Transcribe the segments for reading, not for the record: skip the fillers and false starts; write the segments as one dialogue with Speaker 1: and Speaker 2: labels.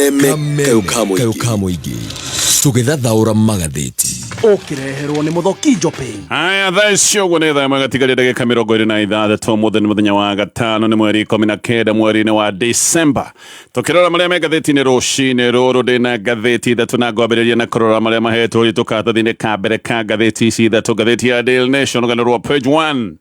Speaker 1: Kameme kayũ ka mũingĩ tũgĩthathaũra magathĩti.
Speaker 2: Ũkĩreherwo nĩ Mũthoki Njopĩ.
Speaker 3: Haya, thaa icio ũguo nĩ thaa ĩmwe gatigaria ndagĩka 26. Ũmũthĩ nĩ mũthenya wa gatano, nĩ mweri 19 mweri-inĩ wa December. Tũkĩrora marĩa me ngathĩti-inĩ rũcinĩ rũrũ, ndĩna ngathĩti ithatũ na ngwambĩrĩria na kũrora marĩa mahetwo ũritũ karatathi-inĩ ka mbere ka ngathĩti ici ithatũ. Ngathĩti ya Daily Nation, rũgano rwa page 1.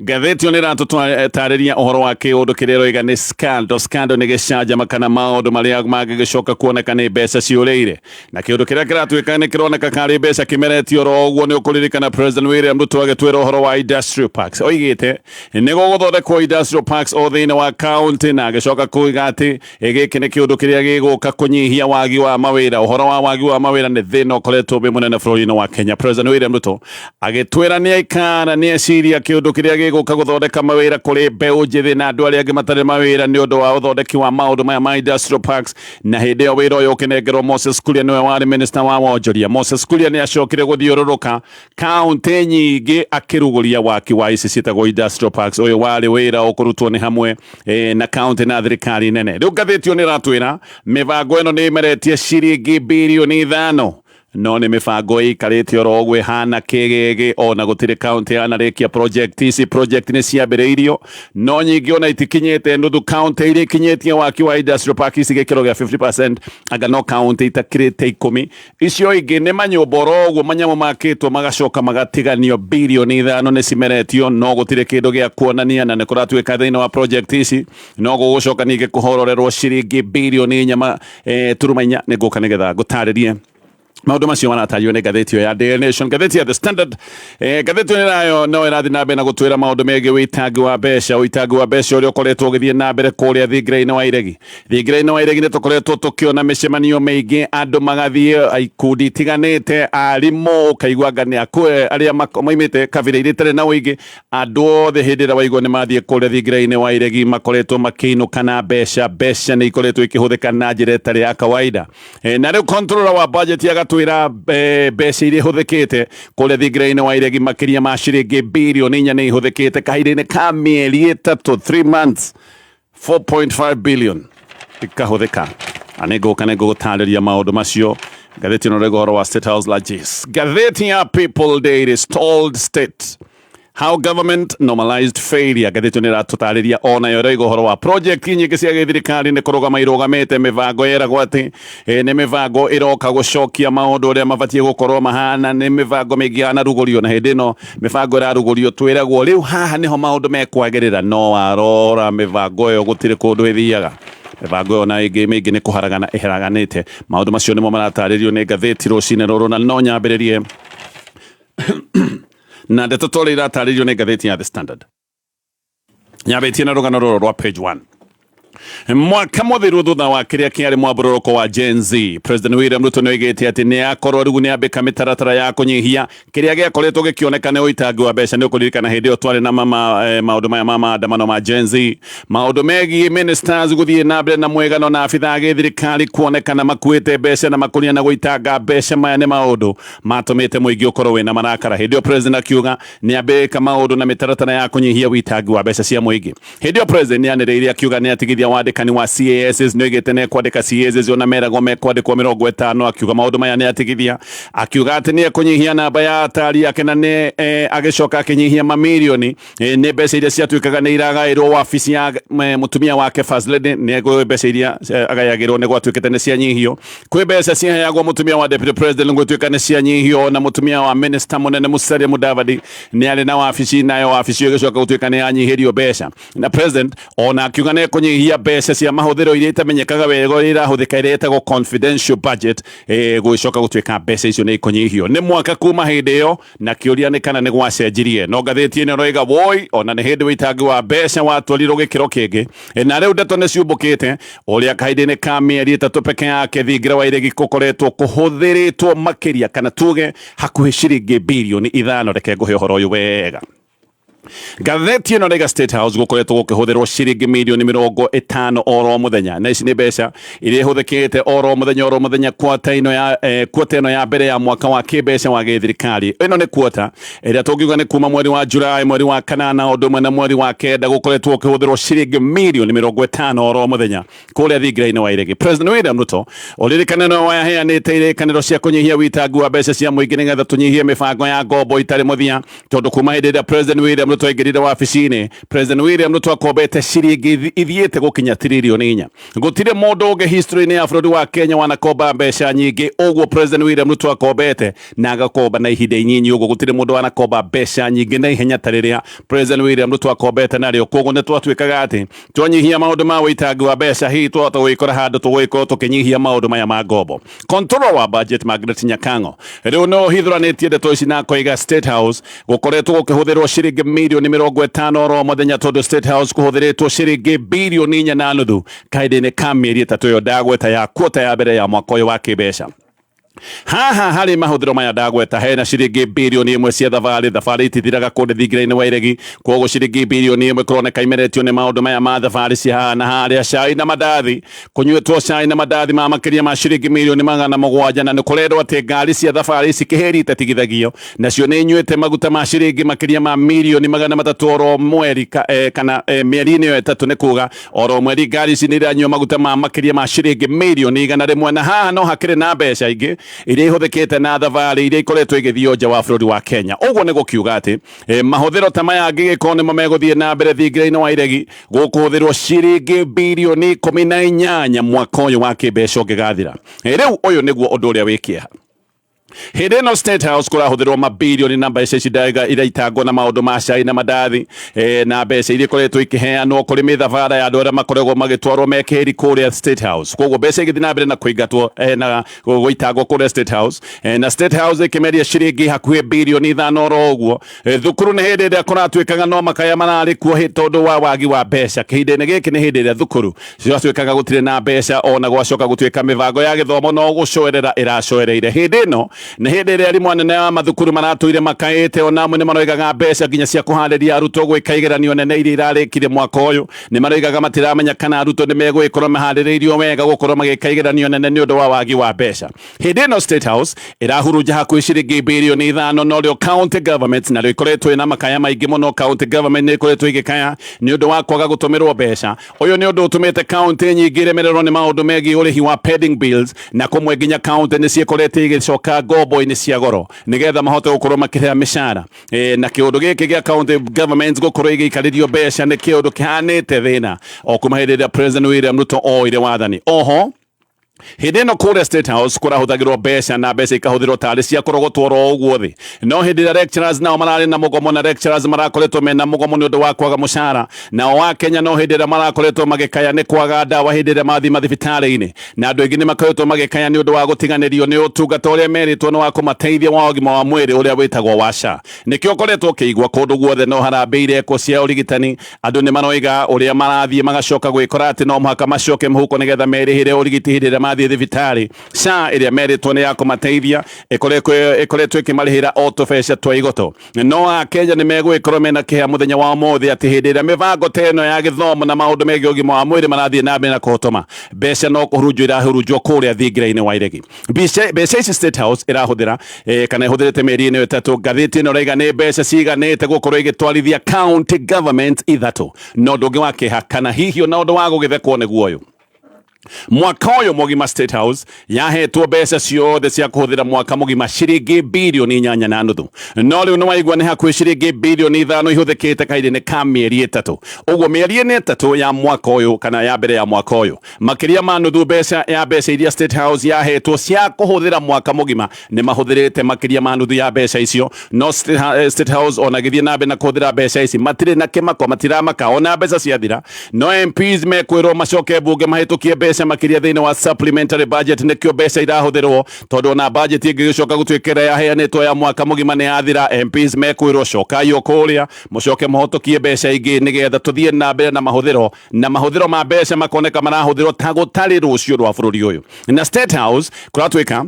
Speaker 3: Ngathĩti ĩyo nĩ ĩratũtarĩria ũhoro wa kĩũndũ kĩrĩa ĩroiga nĩ scandal. Scandal nĩ gĩcanjama kana maũndũ marĩa mangĩgĩcoka kuoneka nĩ mbeca ciũrĩire. Na kĩũndũ kĩrĩa kĩratuĩka nĩ kĩroneka karĩ mbeca kĩmeretio oro ũguo. Nĩ ũkũririkana President William Ruto agĩtwĩra ũhoro wa industrial parks. Oigĩte nĩ gũgũthondekwo industrial parks o thĩinĩ wa county, na agĩcoka kuiga atĩ gĩkĩ nĩ kĩũndũ kĩrĩa gĩgũka kũnyihia wagi wa mawĩra. Ũhoro wa wagi wa mawĩra nĩ thĩna ũkoretwo wĩ mũnene bũrũri-inĩ wa Kenya. President William Ruto agĩtwĩra nĩ aikara nĩ eciria kĩũndũ kĩrĩa gĩgũka gũthondeka mawĩra kũrĩ mbeũ njĩthĩ na andũ arĩa angĩ matarĩ mawĩra nĩ ũndũ wa ũthondeki wa maũndũ maya ma industrial parks. Na hĩndĩ ĩyo wĩra ũyũ ũkĩnengerwo Moses Kuria, nĩwe warĩ minister wa wonjoria. Moses Kuria nĩ acokire gũthiũrũrũka kaunti nyingĩ akĩrugũria waki wa ici ciĩtagwo industrial parks. Ũyũ warĩ wĩra ũkũrutwo nĩ hamwe na kaunti na thirikari nene. Rĩu ngathĩti ĩyo nĩ ĩratwĩra mĩbango ĩno nĩ ĩmeretie ciringi birioni 5, no nĩ mĩbango ĩikarĩte oro ũguo ĩhana kĩgĩgĩ, ona gũtirĩ kaunti yanarĩkia project ici. Project nĩ ciambĩrĩirio no nyingĩ ona itikinyĩte nuthu. Kaunti iria ikinyĩtie waki wa industrial park ici gĩkĩro gĩa 50% anga no kaunti itakĩrĩte 10. Icio ingĩ nĩ manyũmba oro ũguo, manyamũ makĩtwo magacoka magatiganio. Birioni 5 nĩ cimeretio no gũtirĩ kĩndũ gĩa kuonania, na nĩ kũratuĩka thĩinĩ wa project ici no gũgũcoka ningĩ kũhororerwo ciringi birioni 4 turuma 4. Nĩ ngũka nĩgetha ngũtarĩrie maũndũ macio maratario nĩ ngathĩti ĩyo ya Daily Nation. Ngathĩti ya The Standard, ngathĩti ĩyo nayo no ĩrathiĩ na mbere na gũtwĩra maũndũ megiĩ ũitangi wa mbeca, ũitangi wa mbeca ũrĩa ũkoretwo ũgĩthiĩ na mbere kũrĩa thingira-inĩ wa iregi. Thingira-inĩ wa iregi nĩ tũkoretwo tũkĩona mĩcemanio mĩingĩ, andũ magathiĩ ikundi itiganĩte, arimũ, ũkaigua anga nĩ arĩa maimĩte kabira iria itarĩ na ũingĩ. Andũ othe hĩndĩ ĩrĩa waigua nĩ mathiĩ kũrĩa thingira-inĩ wa iregi makoretwo makĩinũka na mbeca. Mbeca nĩ ikoretwo ikĩhũthĩka na njĩra ĩtarĩ ya kawaida. Na rĩu controller wa budget agatwĩra mbeca iria ihũthĩkĩte kũrĩa thingira-inĩ wa iregi makĩria ma ciringi birioni 4 nĩ ihũthĩkĩte kahinda-inĩ ka mĩeri 3, 3 months, 4.5 billion ikahũthĩka. Na nĩ ngũka nĩ ngũgũtarĩria maũndũ macio. Ngathĩti ĩno rĩgo ũhoro wa State House largesse. Ngathĩti ya People Daily, stalled state, how government normalized failure. Ngathĩti ĩno ĩratũtarĩria onayo ĩroiga ũhoro wa project nyingĩ cia gĩthirikari nĩ kũrũgama irũgamĩte. Mĩbango yeragwo atĩ nĩ mĩbango ĩroka gũcokia maũndũ ũrĩa mabatiĩ gũkorwo mahana, nĩ mĩbango mĩingĩ yanarugũrio, na hĩndĩ ĩno mĩbango ĩrarugũrio twĩragwo rĩu haha nĩho maũndũ mekwagĩrĩra. No warora mĩbango ĩyo gũtirĩ kũndũ ĩthiaga. Mĩbango ĩyo na ĩngĩ mĩingĩ nĩ kũharagana ĩharaganĩte. Maũndũ macio nĩmo maratarĩrio nĩ ngathĩti rũcinĩ rũrũ, na no nyambĩrĩrie na ndeto ta ũrĩa iratarĩrio nĩ ngathĩti ya The Standard, nyambĩtie na rũgano rũrũ rwa page 1. Mwaka mũthiru thutha wa kĩrĩa kĩarĩ mwambũrũrũko wa Gen Z, President William Ruto nĩ oigĩte atĩ nĩ akorwo rĩu nĩ ambĩka mĩtaratara ya kũnyihia kĩrĩa gĩakoretwo gĩkĩoneka nĩ ũitangi wa mbeca. Nĩ ũkũririkana hĩndĩ ĩyo twarĩ na mama, maũndũ maya ma maandamano ma Gen Z, maũndũ megiĩ ministers gũthiĩ na mbere na mwĩgano na abithaa a gĩthirikari kuonekana makuĩte mbeca na makũnia na gũitanga mbeca. Maya nĩ maũndũ matũmĩte mũingĩ ũkorwo wĩna marakara. Hĩndĩ ĩyo president akiuga nĩ ambĩka maũndũ na mĩtaratara ya kũnyihia ũitangi wa mbeca cia mũingĩ. Hĩndĩ ĩyo president nĩ anĩrĩire akiuga nĩ atigithia wandĩkani wa CASs. Nĩ oigĩte nĩ ekwandĩka CASs ona meragwo mekwandĩkwo 50. Akiuga maũndũ maya nĩ atigithia, akiuga atĩ nĩ ekũnyihia namba ya atari ake, na nĩ agĩcoka akĩnyihia mamirioni nĩ mbeca iria ciatuĩkaga nĩ iragaĩrwo wabici ya mũtumia wake First Lady. Nĩ mbeca iria agayagĩrwo nĩ gwatuĩkĩte nĩ cianyihio. Kwĩ mbeca ciaheagwo mũtumia wa deputy president, gwĩtuĩka nĩ cianyihio, na mũtumia wa minister mũnene Musalia Mudavadi nĩ arĩ na wabici, nayo wabici ĩyo ĩgĩcoka gũtuĩka nĩ yanyihĩrio mbeca. Na president ona akiuga nĩ ekũnyihia mbeca cia mahũthĩro iria itamenyekaga wega ũrĩa irahũthĩka, ĩrĩa ĩtagwo confidential budget, gũgĩcoka gũtuĩka mbeca icio nĩ ikũnyihio. Nĩ mwaka kuma hĩndĩ ĩyo, na kĩũria nĩ kana nĩ gwacenjirie. No ngathĩti ĩno ĩroiga woi, ona nĩ hĩndĩ wĩitangi wa mbeca watwarirwo gĩkĩro kĩngĩ. Na rĩu ndeto nĩ ciumbũkĩte ũrĩa kahinda-inĩ ka mĩeri 3 peke yake thingira wa iregi gũkoretwo kũhũthĩrĩtwo makĩria, kana tuge hakuhĩ ciringi birioni 5. Reke ngũhe ũhoro ũyũ wega. Ngathĩti ĩno rĩga State House gũkoretwo gũkĩhũthĩrwo ciringi mirioni 50 oro mũthenya, na ici nĩ mbeca iria ihũthĩkĩte oro mũthenya oro mũthenya kwata ĩno ya kwata ĩno ya mbere ya mwaka wa kĩmbeca wa gĩthirikari. Ĩno nĩ kwata ĩrĩa tũngiuga nĩ kuma mweri wa Julai, mweri wa kanana, ũndũ ũmwe na mweri wa kenda, gũkoretwo gũkĩhũthĩrwo ciringi mirioni 50 oro mũthenya kũrĩa thingira-inĩ wa Iregi. President William Ruto ũririkane no waheanĩte irĩkanĩro cia kũnyihia witangu wa mbeca cia mũingĩ nĩgetha tũnyihie mĩbango ya ngombo itarĩ mũthia, tondũ kuma hĩndĩ ĩrĩa President William Ruto aingĩrire wabici-inĩ, President William Ruto akombete ciringi ithiĩte gũkinya tiririoni 4. Gũtirĩ mũndũ ũngĩ history-inĩ ya bũrũri wa Kenya wanakomba mbeca nyingĩ ũguo President William Ruto akombete, na agakomba na ihinda inyinyi ũguo. Gũtirĩ mũndũ wanakomba mbeca nyingĩ na ihenya ta rĩrĩa President William Ruto akombete narĩo. Koguo nĩ twatuĩkaga atĩ twanyihia maũndũ ma wĩitangi wa mbeca, hihi twahota gwĩkora handũ tũgũgĩkorwo tũkĩnyihia maũndũ maya ma ngombo. Controller wa budget Margaret Nyakang'o rĩu no hithũranĩtie ndeto ici na akoiga State House gũkoretwo gũkĩhũthĩrwo ciringi mirioni 50 oro mũthenya, tondũ State House kũhũthĩrĩtwo ciringi birioni 4.5 kahinda-inĩ ka mĩeri 3 ĩyo ndagweta ya kwota ya mbere ya mwaka ũyũ wa kĩmbeca. Haha harĩ mahũthĩro maya ndagweta hena ciringi birioni 1 cia thabarĩ. Thabarĩ itithiraga kũndũ thingira-inĩ wa Iregi, koguo ciringi birioni 1 kũroneka imeretio nĩ maũndũ maya ma thabarĩ cia haha na harĩa, cai na mandathi, kũnyuĩtwo cai na mandathi ma makĩria ma ciringi mirioni 700, na nĩ kũrerwo atĩ ngari cia thabarĩ ici kĩhĩri itatigithagio nacio nĩ inyuĩte maguta ma ciringi makĩria ma mirioni 300 oro mweri kana mĩeri-inĩ ĩyo 3, nĩ kuga oro mweri ngari ici nĩ iranyua maguta ma makĩria ma ciringi mirioni 100. Na haha no hakĩrĩ na mbeca ingĩ iria ihũthĩkĩte na thabarĩ iria ikoretwo igĩthiĩ nja wa bũrũri wa Kenya. Ũguo nĩ gũkiuga atĩ mahũthĩro ta maya angĩgĩkorwo nĩmo megũthiĩ na mbere thingira-inĩ wa Iregi, gũkũhũthĩrwo ciringi birioni 18 mwaka ũyũ wa kĩmbeca ũngĩgathira. Rĩu ũyũ nĩguo ũndũ ũrĩa wĩ kĩeha. Hĩndĩ ĩno State House kũrahũthĩrwo mabirioni na mbeca ici ndaiga iraitangwo na maũndũ ma cai na mandathi, na mbeca iria ikoretwo ikĩheanwo kũrĩ mĩthabara ya andũ arĩa makoragwo magĩtwarwo me kĩhĩri kũrĩa State House. Koguo mbeca igĩthiĩ na mbere na kũingatwo na gũitangwo kũrĩa State House, na State House ĩkĩmeria ciringi hakuhĩ birioni 5 oro ũguo. Thukuru nĩ hĩndĩ ĩrĩa kũratuĩkaga no makaya mararĩ kuo tondũ wa wagi wa mbeca. Kĩhinda-inĩ gĩkĩ nĩ hĩndĩ ĩrĩa thukuru ciatuĩkaga gũtirĩ na mbeca, ona gwacoka gũtuĩka mĩbango ya gĩthomo no gũcoerera ĩracoereire. Hĩndĩ ĩno nĩ hĩndĩ ĩrĩa arimũ anene a mathukuru maratũire makaĩte, ona amwe nĩ maroigaga mbeca nginya cia kũharĩria arutwo gwĩka igeranio nene iria irarĩkire mwaka ũyũ. Nĩ maroigaga matiramenya kana arutwo nĩ megũgĩkorwo maharĩrĩirio wega gũkorwo magĩka igeranio nene nĩ ũndũ wa wagi wa mbeca. Hĩndĩ ĩno State House ĩrahurunja hakuhĩ ciringi birioni 5, norĩo county government narĩo ikoretwo ĩna makaya maingĩ mũno. County government nĩ ikoretwo ĩgĩkaya nĩ ũndũ wa kwaga gũtũmĩrwo mbeca. Ũyũ nĩ ũndũ ũtũmĩte county nyingĩ iremererwo nĩ maũndũ megiĩ ũrĩhi wa pending bills, na kũmwe nginya county nĩ ciĩkorete igĩcoka ngombo-inĩ cia goro nĩgetha mahote gũkorwo makĩrĩha mĩcara. Na kĩũndũ gĩkĩ gĩa county government gũkorwo ĩgĩikarĩrio mbeca nĩ kĩũndũ kĩhanĩte thĩna o kuma hĩndĩ ĩrĩa President William Ruto oire wathani. Oho hĩndĩ ĩno kũrĩa State House kũrahũthagĩrwo mbeca na mbeca ikahũthĩrwo tarĩ cia kũrogotwo oro ũguo thĩ. No hĩndĩ ĩrĩa lecturers nao mararĩ na mũgomo, na lecturers marakoretwo mena mũgomo nĩ ũndũ wa kwaga mũcara, nao a Kenya no hĩndĩ ĩrĩa marakoretwo magĩkaya nĩ kwaga ndawa hĩndĩ ĩrĩa mathiĩ mathibitarĩ-inĩ, na andũ aingĩ nĩ makoretwo magĩkaya nĩ ũndũ wa gũtiganĩrio nĩ ũtungata ũrĩa merĩtwo nĩ wa kũmateithia wa ũgima wa mwĩrĩ ũrĩa wĩtagwo wa SHA. Nĩkĩo ũkoretwo ũkĩigua kũndũ guothe no harambĩ irekwo cia ũrigitani. Andũ nĩ maroiga ũrĩa marathiĩ magacoka gwĩkora atĩ no mũhaka macoke mũhuko nĩgetha merĩhĩre ũrigiti hĩndĩ ĩrĩa mathiĩ thibitarĩ. SHA ĩrĩa merĩtwo nĩ ya kũmateithia ĩkoretwo ĩkĩmarĩhĩra o tũbeca twa igoto. No a Kenya nĩ megũgĩkorwo mena kĩeha mũthenya wa ũmũthĩ atĩ hĩndĩ ĩrĩa mĩbango ta ĩno ya gĩthomo na maũndũ megiĩ ũgima wa mwĩrĩ marathiĩ na mbere na kũhotoma, mbeca no kũhurunjwo irahurunjwo kũrĩa thingira-inĩ wa Iregi. Mbeca ici State House ĩrahũthĩra kana ĩhũthĩrĩte mĩeri ĩno 3, ngathĩti ĩno ĩraiga nĩ mbeca ciganĩte gũkorwo ĩgĩtwarithia county government 3. No ũndũ ũngĩ wa kĩeha kana hihi ona ũndũ wa gũgĩthekwo nĩguo ũyũ. Mwaka ũyũ mũgima State House yahetwo mbeca ciothe cia kũhũthĩra mwaka mũgima ciringi birioni 8.5, no rĩu nĩ waigua nĩ hakuhĩ ciringi birioni 5 ihũthĩkĩte kahinda-inĩ ka mĩeri 3. Ũguo mĩeri ĩno 3 ya mwaka ũyũ kana ya mbere ya mwaka ũyũ, makĩria ma nuthu mbeca ya mbeca iria State House yahetwo cia kũhũthĩra mwaka mũgima nĩ mahũthĩrĩte makĩria ma nuthu ya mbeca icio. No State House ona gĩthiĩ na mbere na kũhũthĩra mbeca ici matirĩ na kĩmako, matiramaka ona mbeca ciathira. No MPs mekwĩrwo macoke mbunge mahĩtũkie mbeca makĩria thĩinĩ wa supplementary budget, nĩkĩo mbeca irahũthĩrwo, tondũ ona budget ĩngĩgĩcoka gũtuĩka ĩrĩa yaheanĩtwo ya mwaka mũgima nĩ yathira, MPs mekwĩrwo cokai o kũrĩa mũcoke mũhotũkie mbeca ingĩ nĩgetha tũthiĩ na mbere na mahũthĩro, na mahũthĩro ma mbeca makoneka marahũthĩrwo ta gũtarĩ rũciũ rwa bũrũri ũyũ. Na State House kũratuĩka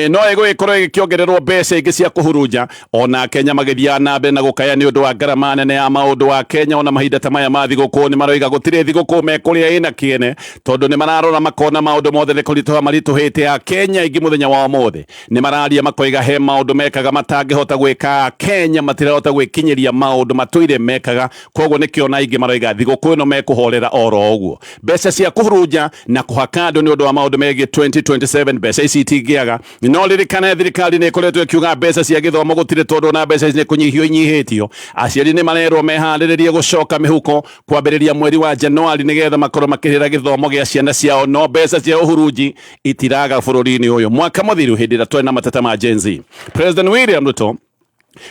Speaker 3: No ĩgũgĩkorwo ĩgĩkĩongererwo mbeca ingĩ cia kũhurunja. Ona Kenya magĩthiaga na mbere na gũkaya nĩ ũndũ wa ngarama nene ya maũndũ wa Kenya. Ona mahinda ta maya ma thigũkũ nĩ maroiga gũtirĩ thigũkũ mekũrĩa ĩna kĩene, tondũ nĩ mararora makona maũndũ mothe nĩ kũritũha maritũhĩte. A Kenya aingĩ mũthenya wa ũmũthĩ nĩ mararia makoiga he maũndũ mekaga matangĩhota gwĩka. Kenya matirahota gwĩkinyĩria maũndũ matũire mekaga, koguo nĩkĩo na aingĩ maroiga thigũkũ ĩno mekũhorera oro ũguo. Mbeca cia kũhurunja na kũhaka andũ nĩ ũndũ wa maũndũ megiĩ 2027, mbeca ici itingĩaga. No ririkane thirikari nĩ ĩkoretwo ĩkiuga mbeca cia gĩthomo gũtirĩ, tondũ na mbeca ici nĩ kũnyihio inyihĩtio. Aciari nĩ marerwo meharĩrĩrie gũcoka mĩhuko kwambĩrĩria mweri wa Januari nĩgetha makorwo makĩrĩra gĩthomo gĩa ciana ciao, no mbeca cia ũhurunji itiraga bũrũri-inĩ ũyũ. Mwaka mũthiru hĩndĩ ĩrĩa twarĩ na mateta ma Gen Z, President William Ruto,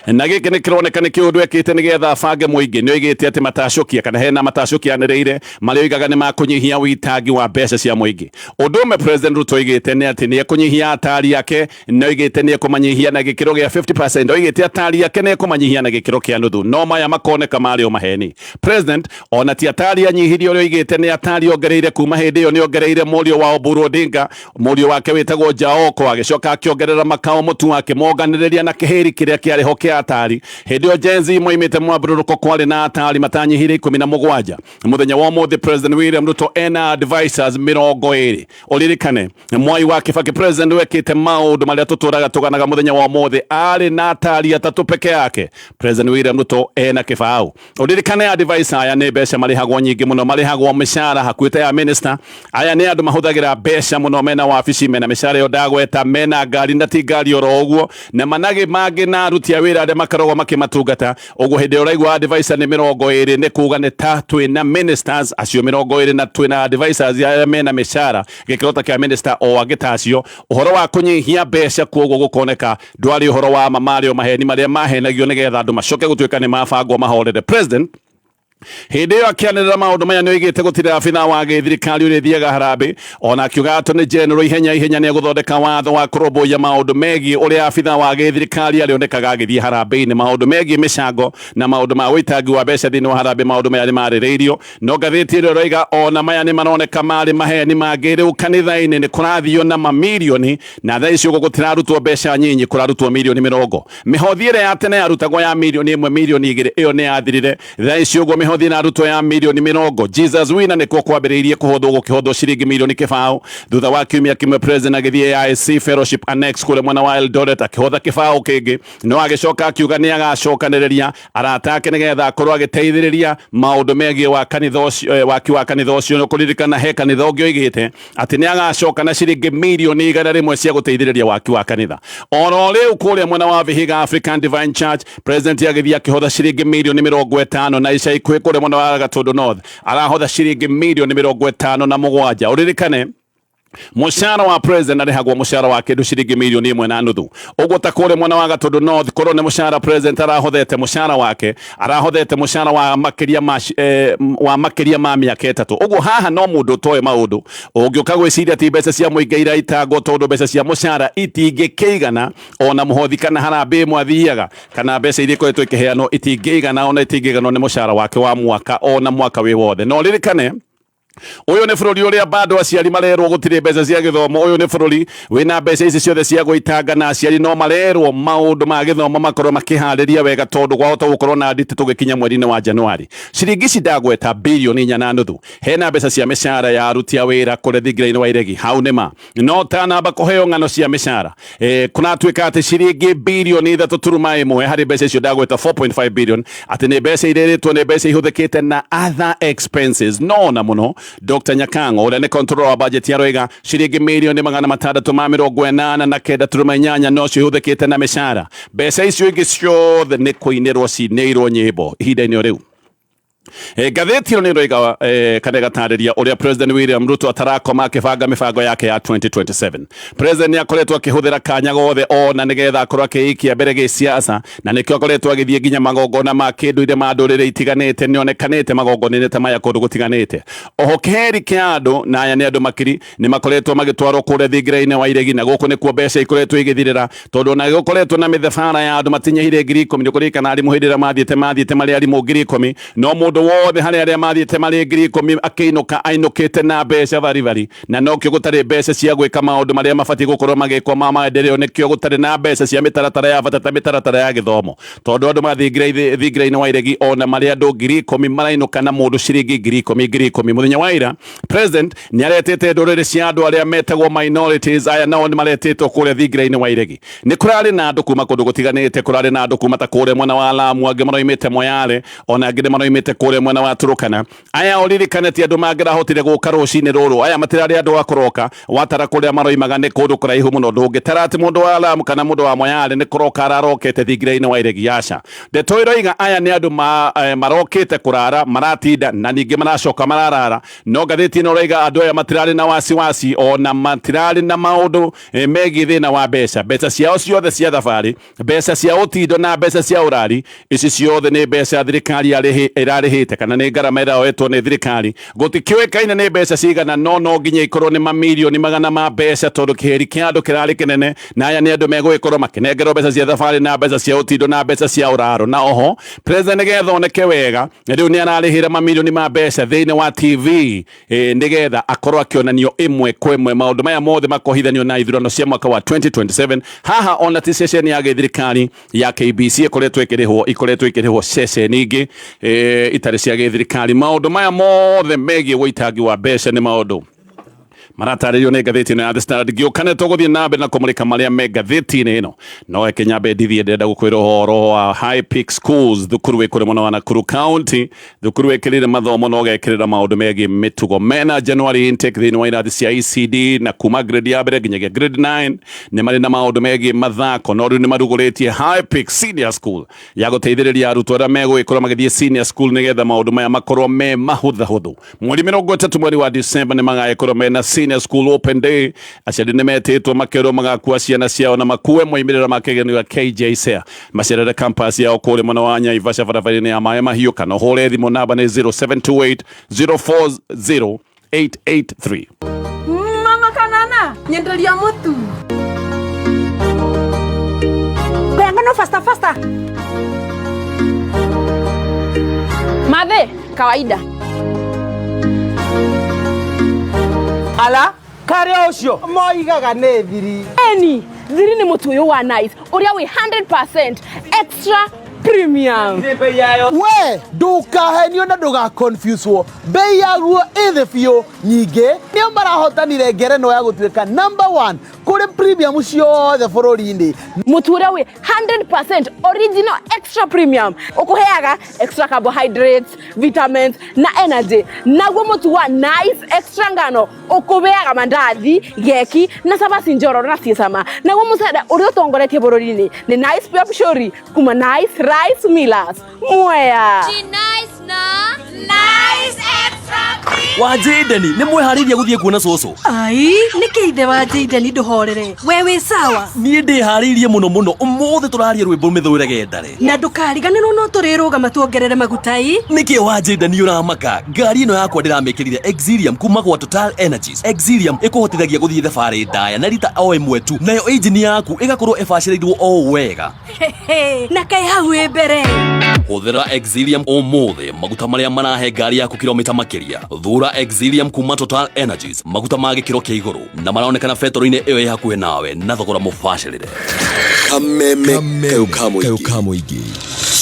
Speaker 3: na gĩkĩ nĩ kĩroneka nĩ kĩũndũ ekĩte nĩgetha abange mũingĩ, nĩ oigĩte atĩ matacũkia kana hena matacũkia anĩrĩire marĩa oigaga nĩ makũnyihia ũitangi wa mbeca cia mũingĩ. Ũndũ ũmwe President Ruto oigĩte nĩ atĩ nĩ ekũnyihia atari ake, nĩ oigĩte nĩ ekũmanyihia na gĩkĩro gĩa 50%. Oigĩte atari ake nĩ ekũmanyihia na gĩkĩro kĩa nuthu, no maya makoneka marĩ o maheni. President ona ti atari anyihirie, ũrĩa oigĩte nĩ atari ongereire. Kuma hĩndĩ ĩyo nĩ ongereire mũriũ wa Oburu Odinga, mũriũ wake wĩtagwo Jaoko, agĩcoka akĩongerera Makao Mũtu, akĩmonganĩrĩria na kĩhĩri kĩrĩa kĩarĩ ho kĩa atari. Hĩndĩ ĩyo Gen Z moimĩte mwambũrũrũko, kwarĩ na atari matanyihire 17. Mũthenya wa ũmũthĩ President William Ruto ena advisors 20. Ũririkane Mwai wa Kibaki, president wekĩte maũndũ marĩa tũtũraga tũganaga mũthenya wa ũmũthĩ, arĩ na atari atatũ peke yake. President William Ruto ena 20. Ũririkane advisor aya nĩ mbeca marĩhagwo nyingĩ mũno, marĩhagwo mĩcara hakuhĩ ta ya minister. Aya nĩ andũ mahũthagĩra mbeca mũno, mena wabici, mena mĩcara ĩyo ndagweta, mena ngari na ti ngari oro ũguo, na managĩ mangĩ, na aruti a wĩra arĩa makoragwo makĩmatungata. Ũguo hĩndĩ ĩrĩa ũraigua advisor nĩ 20, nĩ kuga nĩ ta twĩna ministers acio 20 na twĩna advisors arĩa mena mĩcara gĩkĩro ta kĩa minister o angĩ ta acio. Ũhoro wa kũnyihia mbeca kuoguo gũkoneka ndwarĩ ũhoro wa ma, marĩ o maheni marĩa mahenagio nĩgetha andũ macoke gũtuĩka nĩ mabangwo mahorere. President hĩndĩ ĩyo akĩanĩrĩra maũndũ maya nĩ oigĩte gũtirĩ abithaa wa gĩthirikari ũrĩthiaga harambĩ, ona akiuga atĩ nĩ general ihenya ihenya nĩ egũthondeka watho wa kũrũmbũiya maũndũ megiĩ ũrĩa abithaa wa gĩthirikari arĩonekaga agĩthiĩ harambĩ-inĩ, maũndũ megiĩ mĩcango na maũndũ ma ũitangi wa mbeca thĩinĩ wa harambĩ. Maũndũ maya nĩ marĩrĩirio, no ngathĩti ĩrĩa ĩroiga ona maya nĩ maroneka marĩ maheni mangĩ. Rĩu kanitha-inĩ nĩ kũrathio na mamirioni, na thaa ici ũguo gũtirarutwo mbeca nyinyi, kũrarutwo mirioni 20. Mĩhothi ĩrĩa ya tene yarutagwo ya mirioni 1, mirioni 2, ĩyo nĩ yathirire. Thaa ici ũguo mĩhothi ĩrarutwo ya mirioni 20. Jesus Winner nĩkuo kwambĩrĩirie kũhothwo, gũkĩhothwo ciringi mirioni 20. Thutha wa kiumia kĩmwe president agĩthiĩ AIC Fellowship Annex kũrĩa mwena wa Eldoret akĩhotha 20 kĩngĩ, no agĩcoka akiuga nĩ agacokanĩrĩria arata ake nĩgetha akorwo agĩteithĩrĩria maũndũ megiĩ wa kanitha ũcio, waki wa kanitha ũcio. Nĩ kũririkana he kanitha ũngĩ oigĩte atĩ nĩ agacoka na ciringi mirioni 100 cia gũteithĩrĩria waki wa kanitha. Oro rĩu kũrĩa mwena wa Vihiga African Divine Church, president agĩthiĩ akĩhotha ciringi mirioni 50, na ica ikuhĩ kũrĩa mwena wa Gatundu North arahotha ciringi mirioni 57. Ũririkane mũcara wa president arĩhagwo mũcara wa kĩndũ ciringi mirioni 1.5. Ũguo ta kũrĩa mwena wa Gatundu North, korwo nĩ mũcara president arahothete, mũcara wake arahothete mũcara wa makĩria ma wa makĩria ma mĩaka 3. Ũguo haha no mũndũ ũtoĩ maũndũ ũngĩũka gwĩciria ti mbeca cia mũingĩ iraitangwo, tondũ mbeca cia mũcara itingĩkĩigana ona mũhothi kana harambĩ ĩmwe athiaga kana mbeca iria ikoretwo ikĩheanwo itingĩigana, ona itingĩiganwo nĩ mũcara wake wa mwaka ona mwaka wĩ wothe. No ririkane ũyũ nĩ bũrũri ũrĩa bado aciari marerwo gũtirĩ mbeca cia gĩthomo. Ũyũ nĩ bũrũri wĩna mbeca ici ciothe cia gũitanga, na aciari no marerwo maũndũ ma gĩthomo makorwo makĩharĩria wega, tondũ kwahota gũkorwo na nditi tũgĩkinya mweri-inĩ wa Januari. Ciringi ici ndagweta birioni 4.5, hena mbeca cia mĩcara ya aruti a wĩra kũrĩa thingira-inĩ wa iregi hau nĩma, no tanamba kũheo ng'ano cia mĩcara, kũratuĩka atĩ ciringi birioni 3.1 harĩ mbeca icio ndagweta 4.5 billion, atĩ nĩ mbeca irĩrĩtwo nĩ mbeca ihũthĩkĩte na other expenses. No na mũno Dr. Nyakango ũrĩa nĩ controller wa budget aroiga ciringi mirioni 689.8 nocio ihũthĩkĩte na mĩcara. Mbeca icio ingĩ ciothe nĩ kũinĩrwo cinĩirwo nyĩmbo ihinda-inĩ o rĩu. Ngathĩti ĩno nĩ ĩroiga kana ĩgatarĩria ũrĩa President William Ruto atarakoma akĩbanga mĩbango yake ya 2027. President nĩ akoretwo akĩhũthĩra kanya gothe ona nĩgetha akorwo akĩikia mbere gĩsiasa, na nĩkĩo akoretwo agĩthiĩ nginya magongona ma kĩndũire ma ndũrĩrĩ itiganĩte. Nĩonekanĩte magongona-inĩ ta maya kũndũ gũtiganĩte. Oho kĩheri kĩa andũ, na aya nĩ andũ makiri, nĩ makoretwo magĩtwarwo kũrĩa thingira-inĩ wa iregi, na gũkũ nĩkuo mbeca ikoretwo igĩthirĩra, tondũ ona gũkoretwo na mĩthabara ya andũ matinyihire 10,000. Nĩ kũririkana arimũ hĩndĩ ĩrĩa mathiĩte marĩ arimũ 10,000, no mũndũ Mũndũ wothe harĩ arĩa mathiĩte marĩ 10,000 akĩinũka ainũkĩte na mbeca baribari, na nokĩo gũtarĩ mbeca cia gwĩka maũndũ marĩa mabatiĩ gũkorwo magĩkwo ma maendeleo. Nĩkĩo gũtarĩ na mbeca cia mĩtaratara ya bata ta mĩtaratara ya gĩthomo, tondũ andũ mathiĩ thingira-inĩ wa iregi ona marĩ andũ 10,000 marainũka na mũndũ ciringi 10,000 10,000. Mũthenya wa ira president nĩ aretĩte ndũrĩrĩ cia andũ arĩa metagwo minorities. Aya nao nĩ maretĩtwo kũrĩa thingira-inĩ wa iregi. Nĩ kũrarĩ na andũ kuma kũndũ gũtiganĩte, kũrarĩ na andũ kuma ta kũrĩa mwena wa Lamu, angĩ maroimĩte Moyale, ona angĩ nĩ maroimĩte kũrĩa mwena wa Turukana. Aya ũririkane ti andũ mangĩrahotire gũka rũcinĩ rũrũ. Aya matirarĩ andũ a kũroka watara kũrĩa maroimaga nĩ kũndũ kũraihu mũno. Ndũngĩtara atĩ mũndũ wa Lamu kana mũndũ wa Moyale nĩ kũroka ararokete thingira-inĩ wa iregi. Aca, ndeto ĩroiga aya nĩ andũ marokĩte kũrara, maratinda na ningĩ maracoka mararara. No ngathĩti ĩno ĩroiga andũ aya matirarĩ na wasiwasi ona matirarĩ na maũndũ megiĩ thĩna wa mbeca. Mbeca ciao ciothe cia thabarĩ, mbeca cia ũtindo na mbeca cia ũrari, ici ciothe nĩ mbeca thirikari ĩrarĩhĩte kana nĩ ngarama ĩraoetwo nĩ thirikari. Gũtikĩũĩkaine nĩ mbeca cigana, no no nginya ikorwo nĩ mamirioni magana ma mbeca, tondũ kĩheri kĩa andũ kĩrarĩ kĩnene, na aya nĩ andũ megũgĩkorwo makĩnengerwo mbeca cia thabarĩ na mbeca cia ũtindo na mbeca cia ũraro. Na oho president nĩgetha oneke wega rĩu nĩ ararĩhĩra mamirioni ma mbeca thĩinĩ wa TV nĩgetha akorwo akĩonanio ĩmwe kwa ĩmwe. Maũndũ maya mothe makohithanio na ithurano cia mwaka wa 2027. Haha ona ti ceceni ya gĩthirikari ya KBC ĩkoretwo ĩkĩrĩhwo, ikoretwo ĩkĩrĩhwo ceceni ingĩ itarĩ cia gĩthirikari. Maũndũ maya mothe megiĩ ũitangi wa mbeca nĩ maũndũ maratarĩrio nĩ ngathĩti ĩno ya The Standard. Ngĩũka nĩ tũgũthiĩ na mbere na kũmũrĩka marĩa me ngathĩti-inĩ ĩno, no reke nyambe ndithiĩ, ndĩrenda gũkwĩra ũhoro wa High Peak Schools, thukuru wĩ kũrĩ mwena wa Nakuru County, thukuru wĩkĩrĩire mathomo na ũgekĩrĩra maũndũ megiĩ mĩtugo. Mena January intake thĩinĩ wa irathi cia ECD na kuma grade ya mbere nginyagia grade 9. Nĩ marĩ na maũndũ megiĩ mathako, no rĩu nĩ marugũrĩtie High Peak Senior School ya gũteithĩrĩria arutwo arĩa megũgĩkorwo magĩthiĩ senior school nĩgetha maũndũ maya makorwo me mahũthahũthũ. Mweri 30 mweri wa December nĩ magagĩkorwo mena senior school open day. Aciari nĩ metĩtwo makerwo magakua ciana ciao na makue moimĩrĩro ma kĩgeranio gĩa KJSEA, macerere campus yao kũrĩa mwena wa Naivasha, barabara-inĩ ya maĩ mahiũ, kana ũhũre thimũ, namba nĩ 0728 040 883.
Speaker 4: Mama kanana, nyenderia mutu.
Speaker 5: Ngano faster faster.
Speaker 4: Madhe, kawaida.
Speaker 6: Ala karĩa ũcio moigaga nĩ thiri.
Speaker 4: Eni, thiri nĩ mũtu ũyũ wa Nice, ũrĩa wĩ 100% extra premium.
Speaker 6: We ndũkahenio na ndũgaconfuswo, bei yaguo ĩ thĩ biũ. Nyingĩ nĩo marahotanire ngerenwa ya gũtuĩka number one kũrĩ premium ciothe bũrũri-inĩ.
Speaker 4: Mũtu ũrĩa wĩ 100% original extra premium ũkũheaga extra carbohydrates, vitamins na energy. Naguo mũtu wa Nice Extra ngano ũkũheaga mandathi, geki na cabaci njororo na ciĩ cama. Naguo mũcere ũrĩa ũtongoretie bũrũri-inĩ nĩ Nice Pure Pishori kuma Nice Rice Millers, Mwea.
Speaker 7: Nice na Nice Extra.
Speaker 1: Wa Jayden, nĩ mwĩharĩirie gũthiĩ kuona cũcũ?
Speaker 8: Ai, nĩkĩ ithe wa Jayden? Ndũhorere, we wĩ sawa?
Speaker 1: Niĩ ndĩharĩirie mũno mũno. Ũmũthĩ tũraria rwĩmbo mĩthũre gendare.
Speaker 8: Na ndũkariganĩrwo no tũrĩrũgama tuongerere maguta i.
Speaker 1: Nĩkĩ wa Jayden ũramaka? Ngari ĩno yakwa ndĩramĩkĩrire Exilium kuma gwa Total Energies. Exilium ĩkũhotithagia gũthiĩ thabarĩ ndaya na rita o ĩmwe tu, nayo injini yaku ĩgakorwo ĩbacĩrĩirwo o wega.
Speaker 8: Na kaĩ hau ĩ mbere.
Speaker 1: Hũthĩra Exilium ũmũthĩ, maguta marĩa marahe ngari yaku kilomita makĩria. Thura Exilium kuma Total Energies, maguta ma gĩkĩro kĩa igũrũ na maronekana betoro-inĩ ĩyo ĩ hakuhĩ nawe na thogora mũbacĩrĩre.
Speaker 9: Kameme kayũ ka mũingĩ,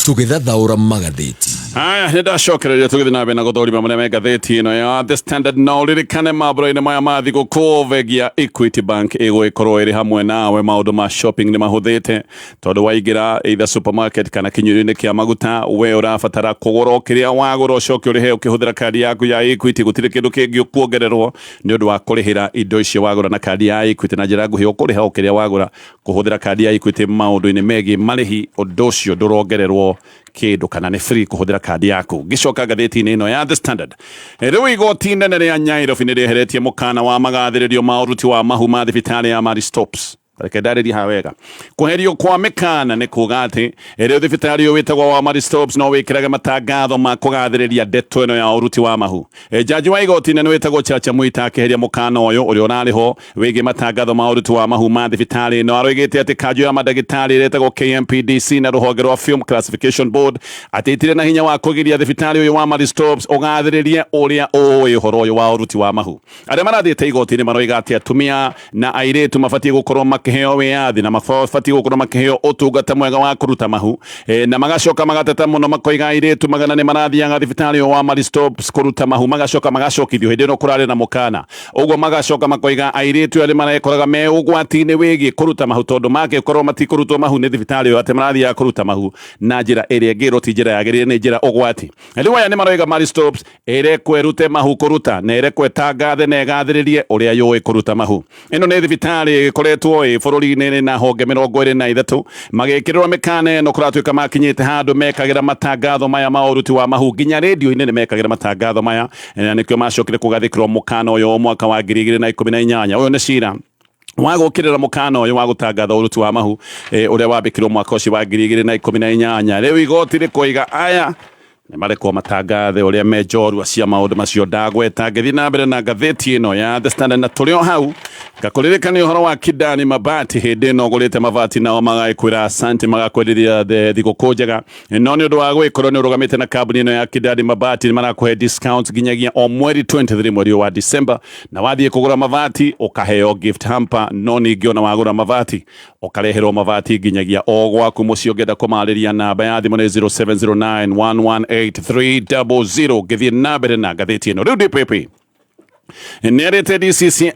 Speaker 9: tũgĩthathaũra magathĩti.
Speaker 3: Haya, nĩ ndacokereria tũgĩthiĩ na mbere na gũthũrima marĩa me ngathĩti ĩno ya The Standard. Na ũririkane mambũra-inĩ maya ma thigũkũ, bengi ya Equity Bank ĩgũgĩkorwo ĩrĩ hamwe nawe. Maũndũ ma shopping nĩ mahũthĩte, tondũ waingĩra either supermarket kana kĩnyuĩro-inĩ kĩa maguta, we ũrabatara kũgũra o kĩrĩa wagũra, ũcoke ũrĩhe ũkĩhũthĩra kandi yaku ya Equity. Gũtirĩ kĩndũ kĩngĩ ũkuongererwo nĩ ũndũ wa kũrĩhĩra indo icio wagũra na kandi ya Equity. Na njĩra nguhĩ, ũkũrĩha o kĩrĩa wagũra kũhũthĩra kandi ya Equity. Maũndũ-inĩ megiĩ marĩhi, ũndũ ũcio ndũrongererwo kĩndũ kana nĩ free kũhũthĩra kandi yaku. Ngĩcoka ngathĩti-inĩ ĩno ya The Standard, rĩu igoti inene rĩa Nairobi nĩ rĩeheretie mũkana wa magathĩrĩrio ma ũruti wa mahu ma thibitarĩ ya Marie Stopes. Reke ndarĩrie haha wega. Kweherio kwa mĩkana nĩ kuga atĩ rĩu thibitarĩ ũyũ wĩtagwo wa Marie Stopes no wĩkĩrage matangatho ma kũgathĩrĩria ndeto ĩno ya ũruti wa mahu. Jaji wa igoti inene wĩtagwo Chacha Mwita akĩeheria mũkana ũyũ ũrĩa ũrarĩ ho wĩgiĩ matangatho ma ũruti wa mahu ma thibitarĩ ĩno. Aroigĩte atĩ kanjũ ya mandagĩtarĩ ĩrĩa ĩtagwo KMPDC na rũhonge rwa Film Classification Board atĩ itirĩ na hinya wa kũgiria thibitarĩ ũyũ wa Marie Stopes ũgathĩrĩrie ũrĩa ũĩ ũhoro ũyũ wa ũruti wa mahu. Arĩa marathiĩte igoti-inĩ maroiga atĩ atumia na airĩtu mabatiĩ gũkorwo makĩheo wĩyathi na mabatiĩ gũkorwo makĩheo ũtungata mwega wa kũruta mahu. Na magacoka magateta mũno makoiga airĩtu magana nĩ marathiaga thibitarĩ ũyũ wa Marie Stopes kũruta mahu, magacoka magacokithio hĩndĩ ĩno kũrarĩ na mũkana. Ũguo magacoka makoiga airĩtu arĩa marekoraga me ũgwati-inĩ wĩgiĩ kũruta mahu tondũ mangĩkorwo matikũrutwo mahu nĩ thibitarĩ ũyũ atĩ marathiaga kũruta mahu na njĩra ĩrĩa ĩngĩrwo ti njĩra yagĩrĩire, nĩ njĩra ũgwati. Rĩu aya nĩ maroiga Marie Stopes ĩrekwo ĩrute mahu kũruta na ĩrekwo ĩtangathe na ĩgathĩrĩrie ũrĩa yũĩ kũruta mahu. Ĩno nĩ thibitarĩ ĩkoretwo ĩ bũrũri-inĩ na honge 23. Magĩkĩrĩrwo mĩkana ĩno kũratuĩka makinyĩte handũ mekagĩra matangatho maya ma ũruti wa mahu, nginya rĩndio-inĩ nĩ mekagĩra matangatho maya, na nĩkĩo macokire kũgathĩkĩrwo mũkana ũyũ mwaka wa 2018. Ũyũ nĩ cira wa gũkĩrĩra mũkana ũyũ wa gũtangatha ũruti wa mahu ũrĩa wambĩkirwo mwaka ũcio wa 2018. Rĩu igoti rĩkoiga aya nĩ marekwo matangathe ũrĩa me njorua cia maũndũ macio ndagweta. Ngĩthiĩ na mbere na ngathĩti ĩno ya The Standard, na tũrĩ o hau ngakũririkania ũhoro wa Kidani Mabati. Hĩndĩ ĩno ũgũrĩte mabati nao magagĩkwĩra asante, magakwenderia thigũkũ njega, no nĩ ũndũ wa gwĩkorwo nĩ ũrũgamĩte na kambuni ĩno ya Kidani Mabati nĩ marakũhe discount nginyagia o mweri 23 mweri wa December, na wathiĩ kũgũra mabati ũkaheo gift hamper, no ningĩ ona wagũra mabati ũkareherwo mabati nginyagia o gwaku mũciĩ. Ũngĩenda kũmarĩria namba ya thimũ nĩ 0709 118 300. Ngĩthiĩ na mbere na ngathĩti ĩno, rĩu DPP nĩ erĩte DCC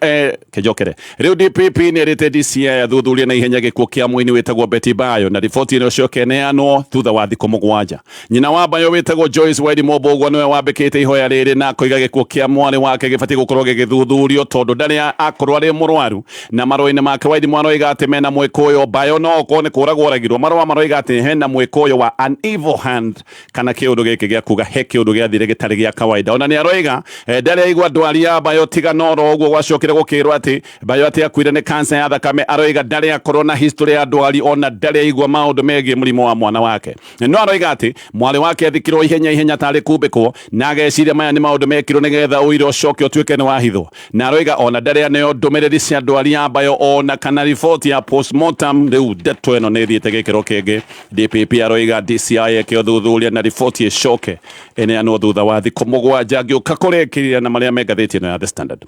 Speaker 3: kĩnjokere rĩu DPP nĩ erĩte DCI athuthurie na ihenya gĩkuũ kĩa mũini wĩtagwo Betty Bayo, na riboti ĩno ĩcoke ĩneanwo thutha wa thikũ 7. Nyina wa Bayo wĩtagwo Joyce Wairimu Mbũgua nĩwe wambĩkĩte ihoya rĩrĩ na akoiga gĩkuũ kĩa mwarĩ wake gĩbatiĩ gũkorwo gĩgĩthuthurio tondũ ndarĩ akorwo arĩ mũrwaru, na marũa-inĩ make Wairimu aroiga atĩ mena mwĩkũyũ Bayo no okorwo nĩ kũragwo oragirwo. Marũa maroiga atĩ hena mwĩkũyũ wa an evil hand, kana kĩũndũ gĩkĩ gĩa kuga he kĩũndũ gĩathire gĩtarĩ gĩa kawaida. Ona nĩ aroiga ndarĩ aigua ndwari ya Bayo tiga noro ũguo gwacokire gũkĩrwo atĩ Bayo atĩ akuire nĩ cancer ya thakame. Aroiga ndarĩ akorwo na history ya ndwari, ona ndarĩ aigua maũndũ megiĩ mũrimũ wa mwana wake. No aroiga atĩ mwarĩ wake athikirwo ihenya ihenya tarĩ kumbĩkwo, na ageciria maya nĩ maũndũ mekirwo nĩgetha ũira ũcoke ũtuĩke nĩ wahithwo. Na aroiga ona ndarĩ aneo ndũmĩrĩri cia ndwari ya Bayo ona kana riboti ya postmortem. Rĩu ndeto ĩno nĩ ĩthiĩte gĩkĩro kĩngĩ. DPP aroiga DCI eke ũthuthuria na riboti ĩcoke ĩneanwo thutha wa thikũ 7. Ngĩũka kũrĩkĩrĩria na marĩa me ngathĩti ĩno ya The Standard.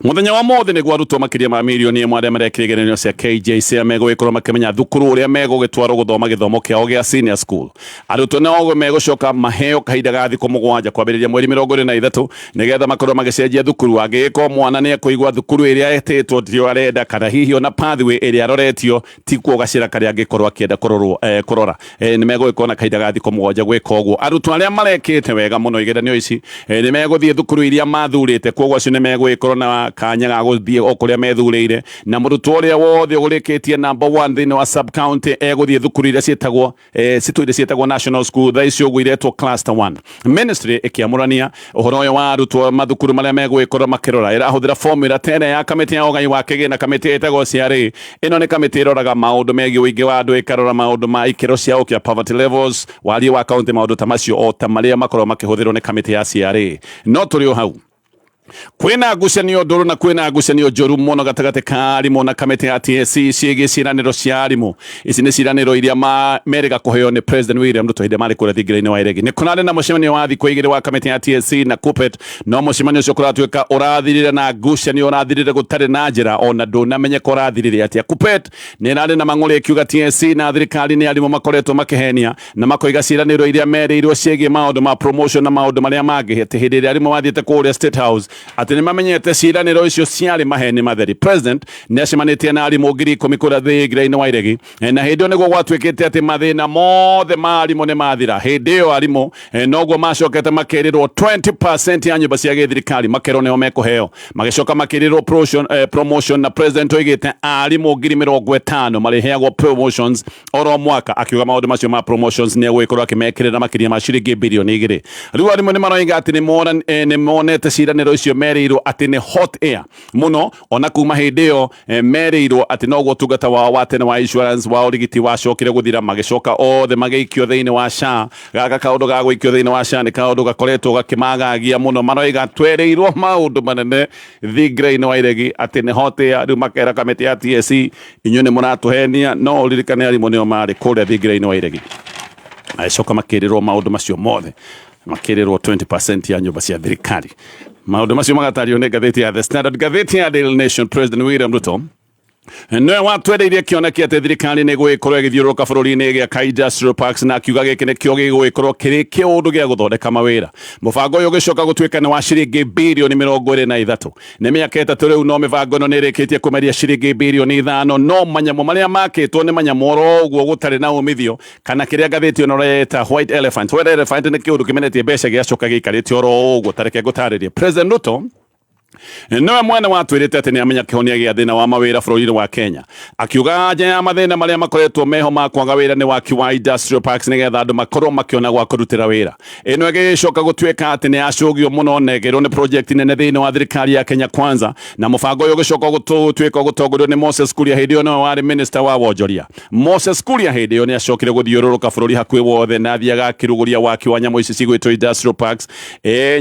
Speaker 3: Mũthenya wa mũthĩ nĩguo arutwo makĩria ma 1 mirioni arĩa marekire igeranio cia KJC megũgĩkorwo makĩmenya thukuru ũrĩa megũgĩtwarwo gũthoma gĩthomo kĩao gĩa senior school. Arutwo nao megũcoka maheo kahinda ga thikũ 7 kwambĩrĩria mweri 23 nĩgetha makorwo magĩcenjia thukuru. Angĩgĩkorwo mwana nĩ ekũigua thukuru ĩrĩa etĩtwo tio arenda, kana hihi ona pathway ĩrĩa aroretio tikuo gacĩra karĩa angĩkorwo akĩenda kũrorwo kũrora, nĩ megũgĩkorwo na kahinda ga thikũ 7 gwĩka ũguo. Arutwo arĩa marekĩte wega mũno igeranio ici nĩ megũthiĩ thukuru iria mathurĩte, koguo acio nĩ megũgĩkorwo na kanya ga gũthiĩ o kũrĩa methurĩire, na mũrutwo ũrĩa wothe ũrĩkĩtie number 1 thĩinĩ wa sub county egũthiĩ thukuru iria ciĩtagwo citũire ciĩtagwo national school, thaa ici ũguo iretwo cluster 1. Ministry ĩkĩamũrania ũhoro ũyũ wa arutwo mathukuru marĩa megũgĩkorwo makĩrora ĩrahũthĩra formula ta ĩrĩa ya kamĩtĩ ya ũgai wa kĩgĩna, kamĩtĩ ĩtagwo CRA. Ĩno nĩ kamĩtĩ ĩroraga maũndũ megiĩ ũingĩ wa andũ, ĩkarora maũndũ ma ikĩro cia ũkĩa, poverty levels, wariĩ wa kaunti, maũndũ ta macio o ta marĩa makoragwo makĩhũthĩrwo nĩ kamĩtĩ ya CRA. No tũrĩ o hau, kwĩna ngucanio ndũrũ na kwĩna ngucanio njũru mũno gatagatĩ ka arimũ na kamĩtĩ ya TSC ciĩgiĩ ciĩranĩro cia arimũ. Ici nĩ ciĩranĩro iria merĩga kũheo nĩ President William Ruto hĩndĩ marĩ kũrĩa thingira-inĩ wa Iregi. Nĩ kũrarĩ na mũcemanio wa thikũ 2 wa kamĩtĩ ya TSC na KUPPET, no mũcemanio ũcio kũratuĩka ũrathirire na ngucanio, ũrathirire gũtarĩ na njĩra ona ndũnamenyeka ũrathirire atĩa. KUPPET nĩ ĩrarĩ na mang'ũrĩ ĩkiuga TSC na thirikari nĩ arimũ makoretwo makĩhenia, na makoiga ciĩranĩro iria merĩirwo ciĩgiĩ maũndũ ma promotion na maũndũ marĩa mangĩ, atĩ hĩndĩ ĩrĩa arimũ mathiĩte kũrĩa State House atĩ nĩ mamenyete ciĩranĩro icio ciarĩ maheni matheri. President nĩ acemanĩtie na arimũ 10,000 kũrĩa thingira-inĩ wa Iregi, na hĩndĩ ĩyo nĩguo gwatuĩkĩte atĩ mathĩna mothe ma arimũ nĩ mathira. Hĩndĩ ĩyo arimũ noguo macokete makerĩrwo 20% ya nyũmba cia gĩthirikari makerwo nĩo mekũheo, magĩcoka makĩrĩrwo promotion, na president oigĩte arimũ 50,000 marĩheagwo promotions oro mwaka, akiuga maũndũ macio ma promotions nĩ egũgĩkorwo akĩmekĩrĩra makĩria ma ciringi 2 birioni. Rĩu arimũ nĩ maroiga atĩ nĩ monete ciĩranĩro icio. macio merĩirwo atĩ nĩ hot air mũno. Ona kuma hĩndĩ ĩyo merĩirwo atĩ noguo ũtungata wao wa tene wa insurance wa ũrigiti wacokire gũthira, magĩcoka othe magĩikio thĩinĩ wa SHA. Gaka kaũndũ ga gũikio thĩinĩ wa SHA nĩ kaũndũ gakoretwo gakĩmagagia mũno. Maroiga twerĩirwo maũndũ manene thingira-inĩ wa iregi atĩ nĩ hot air. Rĩu makera kamĩtĩ ya TSC, inyuĩ nĩ mũratũhenia. No ũririkane arimũ nĩo marĩ kũrĩa thingira-inĩ wa iregi, agĩcoka makĩrĩrwo maũndũ macio mothe, makĩrĩrwo 20% ya nyũmba cia thirikari. Maũndũ macio magatario nĩ ngathĩti ya The Standard. Ngathĩti ya Daily Nation, President William Ruto nĩwe watwendeirie kĩoneki atĩ thirikari nĩ ĩgũgĩkorwo ĩgĩthiũrũrũka bũrũri-inĩ ĩgĩaka industrial parks, na akiuga gĩkĩ nĩkĩo gĩgũgĩkorwo kĩrĩ kĩũndũ gĩa gũthondeka mawĩra. Mũbango ũyũ ũgĩcoka gũtuĩka nĩ wa ciringi birioni 23. Nĩ mĩaka 3 rĩu, no mĩbango ĩno nĩ ĩrĩkĩtie kũmeria ciringi birioni 5, no manyamũ marĩa makĩtwo nĩ manyamũ oro ũguo gũtarĩ na umithio, kana kĩrĩa ngathĩti ĩno ĩreta white elephant. White elephant nĩ kĩũndũ kĩmenetie mbeca gĩacoka gĩikarĩte oro ũguo. Tareke ngũtarĩrie. President Ruto niwe mwene watwĩrĩte atĩ nĩ amenya kĩhonia gĩa thĩna wa mawĩra bũrũri-inĩ wa Kenya, akiuga anja ya mathĩna marĩa makoretwo meho ma kwaga wĩra nĩ waki wa industrial parks, nĩgetha andũ makorwo makĩona gwa kũrutĩra wĩra. Ĩno ĩgĩcoka gũtuĩka atĩ nĩ yacũgio mũno na ĩkĩrwo nĩ project nene thĩinĩ wa thirikari ya Kenya Kwanza, na mũbango ũyũ ũgĩcoka gũtuĩka gũtongorio nĩ Moses Kuria. Hĩndĩ ĩyo nĩwe warĩ minister wa wonjoria. Moses Kuria hĩndĩ ĩyo nĩ acokire gũthiũrũrũka bũrũri hakuhĩ wothe na athiaga akĩrugũria waki wa nyamũ ici cigwĩtwo industrial parks.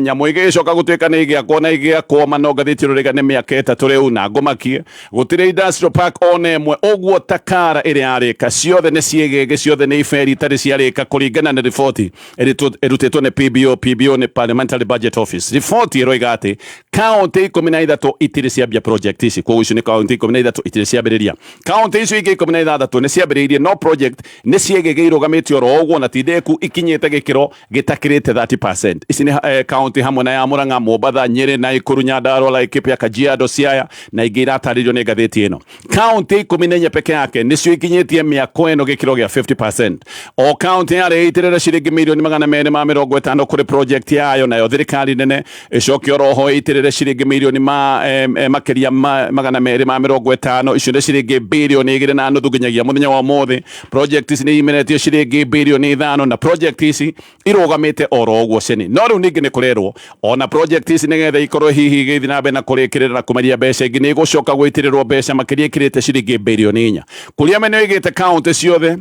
Speaker 3: Nyamũ igĩcoka gũtuĩka nĩ igĩakwo na igĩakwo mano. Ngathĩti ĩno rĩga nĩ mĩaka 3 rĩu na ngũmakie gũtirĩ industrial park ona ĩmwe ũguo takara ĩrĩa yarĩka. Ciothe nĩ ciĩgĩgĩ, ciothe nĩ iberi itarĩ ciarĩka, kũringana na riboti ĩrutĩtwo nĩ PBO. PBO nĩ Parliamentary Budget Office. Riboti ĩroiga atĩ kaunti 13 itirĩ ciambia project ici. Koguo icio nĩ kaunti 13 itirĩ ciambĩrĩria. Kaunti icio ingĩ 16 nĩ ciambĩrĩirie, no project nĩ ciĩgĩgĩ irũgamĩtio oro ũguo na ti ndĩku, ikinyĩte gĩkĩro gĩtakĩrĩte 30%. Ici nĩ kaunti hamwe na ya Murang'a, Mombatha, Nyeri, Nakuru, Nyandarua, Laikipia, Kajiado, Siaya na ingĩ iratarĩrio nĩ ngathĩti ĩno. Kaunti 14 peke yake nĩcio ikinyĩtie mĩako ĩno gĩkĩro gĩa 50%. O kaunti yarĩ ĩitĩrĩre ciringi mirioni 250 kũrĩ project yayo, nayo thirikari nene ĩcoke oroho ĩitĩrĩre ciringi mirioni ma, makĩria ma, 250. Icio nĩ ciringi birioni 2.5. Nginyagia mũthenya wa ũmũthĩ project ici nĩ imeretio ciringi birioni 5, na project ici irũgamĩte oro ũguo ceni. No rĩu ningĩ nĩ kũrerwo ona project ici nĩgetha ikorwo hihi igĩthiĩ na mbere na kũrĩkĩrĩra na kũmeria mbeca ingĩ, nĩ igũcoka gwĩtĩrĩrwo mbeca makĩria ikĩrĩte ciringi birioni 4. Kũrĩa mene oigĩte kaunti ciothe,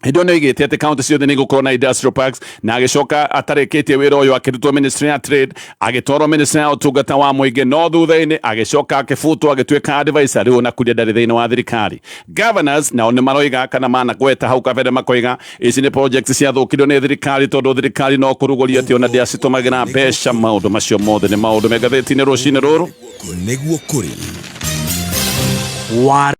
Speaker 3: hĩndĩ ĩyo nĩ oigĩte atĩ kaunti ciothe nĩ igũkorwo na industrial parks, na agĩcoka atarĩkĩtie wĩra ũyũ akĩrutwo ministry ya trade, agĩtwarwo ministry ya ũtungata wa mũingĩ, no thutha-inĩ agĩcoka akĩbutwo agĩtuĩka advisor. Rĩu ona kuria ndarĩ thĩinĩ wa thirikari. Governors nao nĩ maroiga kana managweta hau kabere, makoiga ici nĩ project ciathũkirio nĩ thirikari, tondũ thirikari no kũrugũria atĩ ona ndĩacitũmagĩra mbeca. Maũndũ macio mothe nĩ maũndũ me ngathĩti-inĩ rũcinĩ rũrũ.
Speaker 9: Nĩguo kũrĩ
Speaker 2: wa.